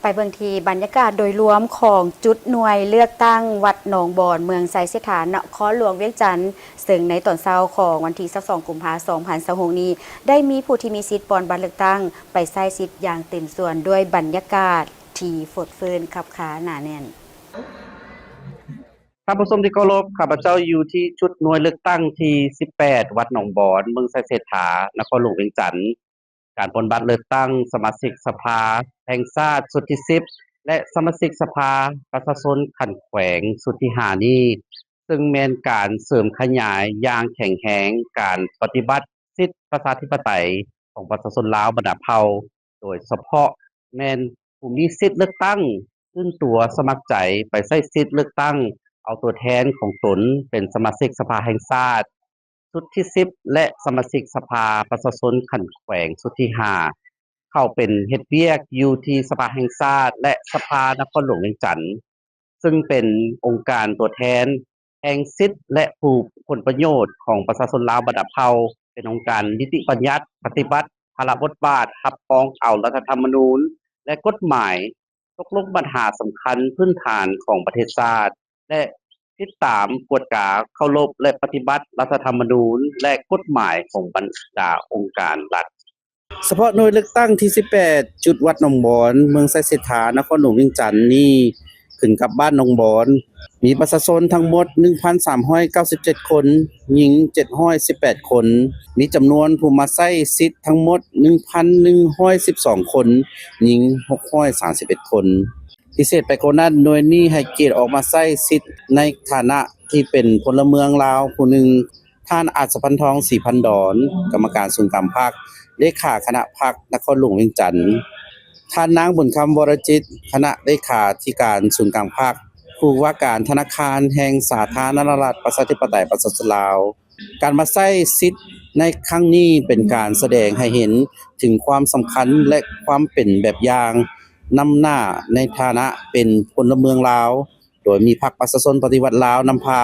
ໄປເບິ່ງທີ່ບັນຍາກາດໂດຍລວມຂອງຈຸດໜ່ວຍເລືອກຕັ້ງວັດໜອງບອນ ເມືອງໄຊເສດຖາ ນະຄອນຫຼວງວຽງຈັນ, ເຊິ່ງໃນຕອນເຊົ້າຂອງວັນທີຊາວສອງ ກຸມພາ ສອງພັນຊາວຫົກນີ້ ໄດ້ມີຜູ້ທີ່ມີສິດປ່ອນບັດເລືອກຕັ້ງໄປໃຊ້ສິດຢ່າງເຕັມສ່ວນ ດ້ວຍບັນຍາກາດທີ່ຟົດຟື້ນຄັບຄາໜາແໜ້ນ. ທ່ານຜູ້ຊົມທີ່ເຄົາລົບ, ຂ້າພະເຈົ້າຢູ່ທີ່ຈຸດໜ່ວຍເລືອກຕັ້ງທີສິບແປດ ວັດໜອງບອນ ເມືອງໄຊເສດຖາ ນະຄອນຫຼວງວຽງຈັນ. ການປ່ອນບັດເລືອກຕັ້ງສະມາຊິກສະພາແຫ່ງຊາດຊຸດທີສິບ ແລະ ສະມາຊິກສະພາປະຊາຊົນຂັ້ນແຂວງຊຸດທີຫ້ານີ້ ເຊິ່ງແມ່ນການເສີມຂະຫຍາຍຢ່າງແຂງແຮງການປະຕິບັດສິດປະຊາທິປະໄຕຂອງປະຊາຊົນລາວບັນດາເຜົ່າ, ໂດຍສະເພາະແມ່ນຜູ້ມີສິດເລືອກຕັ້ງ ຕື່ນຕົວສະໝັກໃຈໄປໃຊ້ສິດເລືອກຕັ້ງເອົາຕົວແທນຂອງຕົນເປັນສະມາຊິກສະພາແຫ່ງຊາດ ຊຸດທີສິບ ແລະ ສະມາຊິກສະພາປະຊາຊົນຂັ້ນແຂວງຊຸດທີຫ້າ ເຂົ້າເປັນເຮັດວຽກຢູ່ທີ່ສະພາແຫ່ງຊາດ ແລະ ສະພານະຄອນຫຼວງວຽງຈັນ, ເຊິ່ງເປັນອົງການຕົວແທນແຫ່ງສິດ ແລະ ຜູ້ຜົນປະໂຫຍດຂອງປະຊາຊົນລາວບັນດາເຜົ່າ, ເປັນອົງການນິຕິບັນຍັດ, ປະຕິບັດພາລະບົດບາດ, ຮັບຮອງເອົາລັດຖະທຳມະນູນ ແລະ ກົດໝາຍ, ຕົກລົງບັນຫາສຳຄັນພື້ນຖານຂອງປະເທດຊາດ ແລະ ຕິດຕາມ, ກວດກາ, ເຄົາລົບ ແລະ ປະຕິບັດລັດຖະທຳມະນູນ ແລະ ກົດໝາຍຂອງບັນດາອົງການລັດ. ສະເພາະໜ່ວຍເລືອກຕັ້ງທີສິບແປດ ຈຸດວັດໜອງບອນ ເມືອງໄຊເສດຖາ ນະຄອນຫຼວງວຽງຈັນນີ້ ຂຶ້ນກັບບ້ານໜອງບອນ ມີປະຊາຊົນທັງໝົດ ໜຶ່ງພັນສາມຮ້ອຍເກົ້າສິບເຈັດຄົນ, ຍິງເຈັດຮ້ອຍສິບແປດຄົນ, ມີຈຳນວນຜູ້ມາໃຊ້ສິດທັງໝົດ ໜຶ່ງພັນໜຶ່ງຮ້ອຍສິບສອງຄົນ, ຍິງຫົກຮ້ອຍສາມສິບເອັດຄົນ. ພິເສດໄປກວ່ານັ້ນ, ໜ່ວຍນີ້ໃຫ້ກຽດອອກມາໃຊ້ສິດໃນຖານະທີ່ເປັນພົນລະເມືອງລາວຜູ້ໜຶ່ງ, ທ່ານ ອາດສະພັນທອງ ສີພັນດອນ, ກຳມະການສູນກາງພັກ, ເລຂາຄະນະພັກນະຄອນຫຼວງວຽງຈັນ, ທ່ານ ນາງ ບຸນຄຳ ວໍລະຈິດ, ຄະນະເລຂາທິການສູນກາງພັກ, ຜູ້ວ່າການທະນາຄານແຫ່ງສາທາລະນະລັດ ປະຊາທິປະໄຕ ປະຊາຊົນລາວ. ການມາໃຊ້ສິດໃນຄັ້ງນີ້ເປັນການສະແດງໃຫ້ເຫັນເຖິງຄວາມສຳຄັນ ແລະ ຄວາມເປັນແບບຢ່າງນຳໜ້າໃນຖານະເປັນພົນລະເມືອງລາວ, ໂດຍມີພັກປະຊາຊົນປະຕິວັດລາວນຳພາ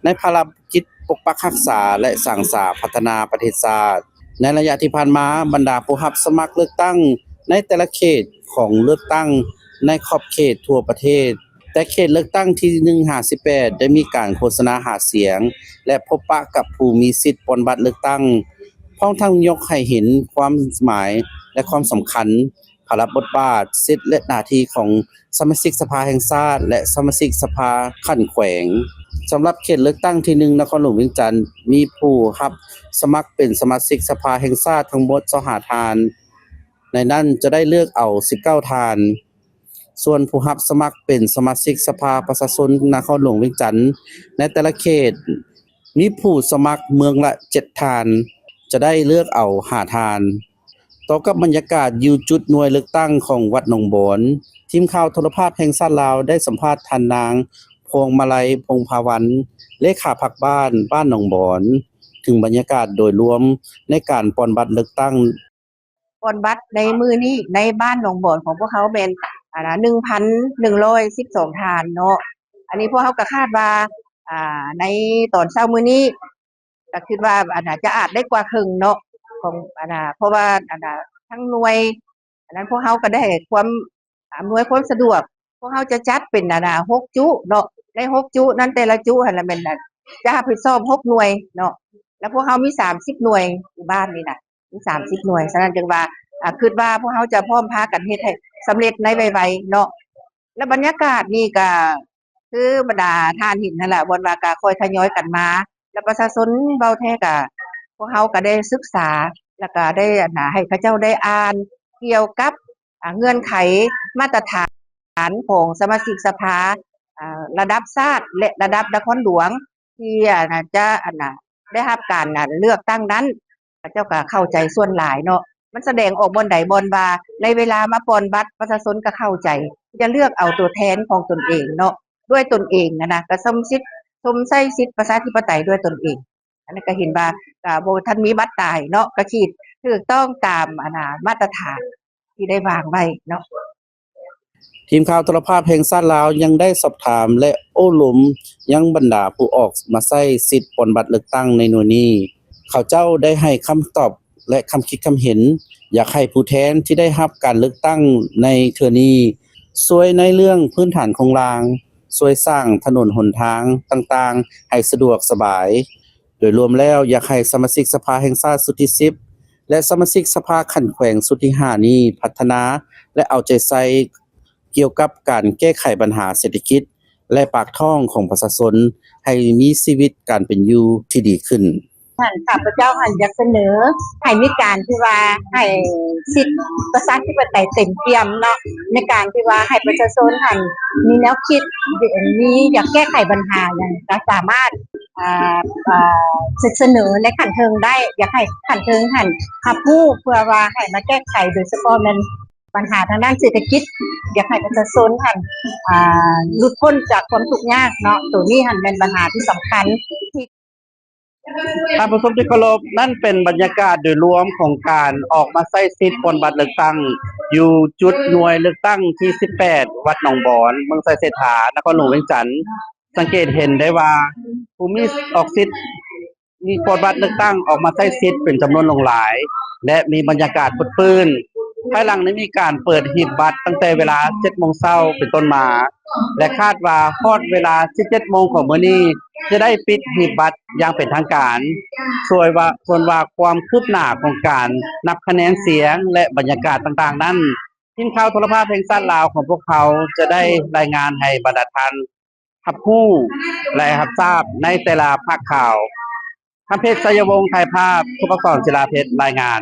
ໃນພາລະກິດປົກປັກຮັກສາ ແລະ ສ້າງສາພັດທະນາປະເທດຊາດ. ໃນໄລຍະທີ່ຜ່ານມາ, ບັນດາຜູ້ຮັບສະໝັກເລືອກຕັ້ງໃນແຕ່ລະເຂດຂອງເລືອກຕັ້ງໃນຂອບເຂດທົ່ວປະເທດ, ແຕ່ເຂດເລືອກຕັ້ງທີໜຶ່ງຫາສິບແປດ ໄດ້ມີການໂຄສະນາຫາສຽງ ແລະ ພົບປະກັບຜູ້ມີສິດປ່ອນບັດເລືອກຕັ້ງ, ພ້ອມທັງຍົກໃຫ້ເຫັນຄວາມໝາຍ ແລະ ຄວາມສຳຄັນ ພາລະບົດບາດ, ສິດ ແລະ ໜ້າທີ່ຂອງສະມາຊິກສະພາແຫ່ງຊາດ ແລະ ສະມາຊິກສະພາຂັ້ນແຂວງ. ສຳລັບເຂດເລືອກຕັ້ງທີໜຶ່ງ ນະຄອນຫຼວງວຽງຈັນ ມີຜູ້ຮັບສະໝັກເປັນສະມາຊິກສະພາແຫ່ງຊາດທັງໝົດຊາວຫ້າທ່ານ, ໃນນັ້ນຈະໄດ້ເລືອກເອົາສິບເກົ້າທ່ານ. ສ່ວນຜູ້ຮັບສະໝັກເປັນສະມາຊິກສະພາປະຊາຊົນນະຄອນຫຼວງວຽງຈັນ ໃນແຕ່ລະເຂດ ມີຜູ້ສະໝັກເມືອງລະເຈັດທ່ານ, ຈະໄດ້ເລືອກເອົາຫ້າທ່ານ. ຕໍ່ກັບບັນຍາກາດຢູ່ຈຸດໜ່ວຍເລືອກຕັ້ງຂອງວັດໜອງບອນ, ທີມຂ່າວໂທລະພາບແຫ່ງຊາດລາວໄດ້ສຳພາດທ່ານນາງ ພວງມາໄລ ພົງພາວັນ, ເລຂາພັກບ້ານ ບ້ານໜອງບອນ, ເຖິງບັນຍາກາດໂດຍລວມໃນການປ່ອນບັດເລືອກຕັ້ງ. ປ່ອນບັດໃນມື້ນີ້ໃນບ້ານໜອງບອນຂອງພວກເຮົາແມ່ນ ອັນນ່າ ໜຶ່ງພັນໜຶ່ງຮ້ອຍສິບສອງທ່ານເນາະ. ອັນນີ້ພວກເຮົາກໍຄາດວ່າ ອ່າ ໃນຕອນເຊົ້າມື້ນີ້ ກໍຄິດວ່າ ອັນນ່າ ຈະອາດໄດ້ກວ່າເຄິ່ງເນາະ ຂອງ ອັນນ່າ ເພາະວ່າ ອັນນ່າ ທັງໜ່ວຍ ອັນນັ້ນພວກເຮົາກໍໄດ້ໃຫ້ຄວາມ ອຳນວຍຄວາມສະດວກ. ພວກເຮົາຈະຈັດເປັນ ອັນນ່າ ຫົກຈຸເນາະ, ໃນຫົກຈຸນັ້ນ ແຕ່ລະຈຸຫັ້ນລະແມ່ນ ອັນ ຈະຮັບຜິດຊອບຫົກໜ່ວຍເນາະ, ແລ້ວພວກເຮົາມີສາມສິບໜ່ວຍຢູ່ບ້ານນີ້ນະ ມີສາມສິບໜ່ວຍ. ສະນັ້ນຈຶ່ງວ່າ ອາ ຄິດວ່າພວກເຮົາຈະພ້ອມພາກັນເຮັດໃຫ້ສຳເລັດໃນໄວໆເນາະ. ແລະ ບັນຍາກາດນີ້ກະຄືບັນດາທ່ານເຫັນຫັ້ນລະ ບ່ອນວ່າກະຄ່ອຍທະຍອຍກັນມາ ແລະ ປະຊາຊົນເວົ້າແທ້ກະ ພວກເຮົາກະໄດ້ສຶກສາ ແລ້ວກະໄດ້ ອັນນ່າ ໃຫ້ເຂົາເຈົ້າໄດ້ອ່ານກ່ຽວກັບ ອາ ເງື່ອນໄຂມາດຕະຖານຂອງສະມາຊິກສະພາ ອາ ລະດັບຊາດ ແລະ ລະດັບນະຄອນຫຼວງ ທີ່ ອາ ຈະ ອັນນ່າ ໄດ້ຮັບການ ອາ ເລືອກຕັ້ງນັ້ນ ເຂົາເຈົ້າກໍເຂົ້າໃຈສ່ວນຫຼາຍເນາະ. ມັນສະແດງອອກບ່ອນໃດບ່ອນວ່າ ໃນເວລາມາປ່ອນບັດ ປະຊາຊົນກໍເຂົ້າໃຈທີ່ຈະເລືອກເອົາຕົວແທນຂອງຕົນເອງເນາະ ດ້ວຍຕົນເອງຫັ້ນນະ, ກໍຊົມສິດ ຊົມໃຊ້ສິດປະຊາທິປະໄຕດ້ວຍຕົນເອງ. ອັນນັ້ນກໍເຫັນວ່າກໍບໍ່ທັນມີບັດຕາຍເນາະ, ກໍຂີດຖືກຕ້ອງຕາມ ອັນນ່າ ມາດຕະຖານທີ່ໄດ້ວາງໄວ້ເນາະ. ທີມຂ່າວໂທລະພາບແຫ່ງຊາດລາວຍັງໄດ້ສອບຖາມ ແລະ ໂອ້ລົມຍັງບັນດາຜູ້ອອກມາໃຊ້ສິດປ່ອນບັດເລືອກຕັ້ງໃນໜ່ວຍນີ້. ເຂົາເຈົ້າໄດ້ໃຫ້ຄຳຕອບ ແລະ ຄຳຄິດຄຳເຫັນ ຢາກໃຫ້ຜູ້ແທນທີ່ໄດ້ຮັບການເລືອກຕັ້ງໃນເທື່ອນີ້ ຊ່ວຍໃນເລື່ອງພື້ນຖານໂຄງລ່າງ, ຊ່ວຍສ້າງຖະໜົນຫົນທາງຕ່າງໆໃຫ້ສະດວກສະບາຍ. ໂດຍລວມແລ້ວ ຢາກໃຫ້ສະມາຊິກສະພາແຫ່ງຊາດຊຸດທີສິບ ແລະ ສະມາຊິກສະພາຂັ້ນແຂວງຊຸດທີຫ້ານີ້ ພັດທະນາ ແລະ ເອົາໃຈໃສ່ກ່ຽວກັບການແກ້ໄຂບັນຫາເສດຖະກິດ ແລະ ປາກທ້ອງຂອງປະຊາຊົນ ໃຫ້ມີຊີວິດການເປັນຢູ່ທີ່ດີຂຶ້ນ. ຫັ້ນ ຂ້າພະເຈົ້າຫັ້ນຢາກສະເໜີໃຫ້ມີການທີ່ວ່າໃຫ້ສິດປະຊາທິປະໄຕເຕັມປ່ຽມເນາະ ໃນການທີ່ວ່າໃຫ້ປະຊາຊົນຫັ້ນມີແນວຄິດ ມີ ຢາກແກ້ໄຂບັນຫາຫຍັງ ກໍສາມາດ ອ່າ ອ່າ ສະເໜີໃນຂັ້ນເທິງໄດ້ ຢາກໃຫ້ຂັ້ນເທິງຫັ້ນຮັບຮູ້ ເພື່ອວ່າໃຫ້ມາແກ້ໄຂ ໂດຍສະເພາະແມ່ນບັນຫາທາງດ້ານເສດຖະກິດ ຢາກໃຫ້ປະຊາຊົນຫັ້ນ ອ່າ ຫຼຸດພົ້ນຈາກຄວາມທຸກຍາກເນາະ ໂຕນີ້ຫັ້ນແມ່ນບັນຫາທີ່ສຳຄັນ. ທ່ານຜູ້ຊົມທີ່ເຄົາລົບ, ນັ້ນເປັນບັນຍາກາດໂດຍລວມຂອງການອອກມາໃຊ້ສິດປ່ອນບັດເລືອກຕັ້ງ ຢູ່ຈຸດໜ່ວຍເລືອກຕັ້ງທີສິບແປດ ວັດໜອງບອນ ເມືອງໄຊເສດຖາ ນະຄອນຫຼວງວຽງຈັນ. ສັງເກດເຫັນໄດ້ວ່າ ຜູ້ມີອອກສິດ ມີປ່ອນບັດເລືອກຕັ້ງອອກມາໃຊ້ສິດເປັນຈຳນວນຫຼວງຫຼາຍ ແລະ ມີບັນຍາກາດຟົດຟື້ນ ພາຍຫຼັງໄດ້ມີການເປີດຫີບບັດຕັ້ງແຕ່ເວລາເຈັດໂມງເຊົ້າເປັນຕົ້ນມາ ແລະ ຄາດວ່າຮອດເວລາສິບເຈັດໂມງຂອງມື້ນີ້ ຈະໄດ້ປິດຫີບບັດຢ່າງເປັນທາງການ. ສ່ວນວ່າ ສ່ວນວ່າຄວາມຄືບໜ້າຂອງການນັບຄະແນນສຽງ ແລະ ບັນຍາກາດຕ່າງໆນັ້ນ ທີມຂ່າວໂທລະພາບແຫ່ງຊາດລາວຂອງພວກເຮົາຈະໄດ້ລາຍງານໃຫ້ບັນດາທ່ານຮັບຮູ້ ແລະ ຮັບຊາບໃນແຕ່ລະພາກຂ່າວ. ທຳເພດ ໄຊຍະວົງ ຖ່າຍພາບ, ສຸພາກອນ ສິລາເພັດ ລາຍງານ.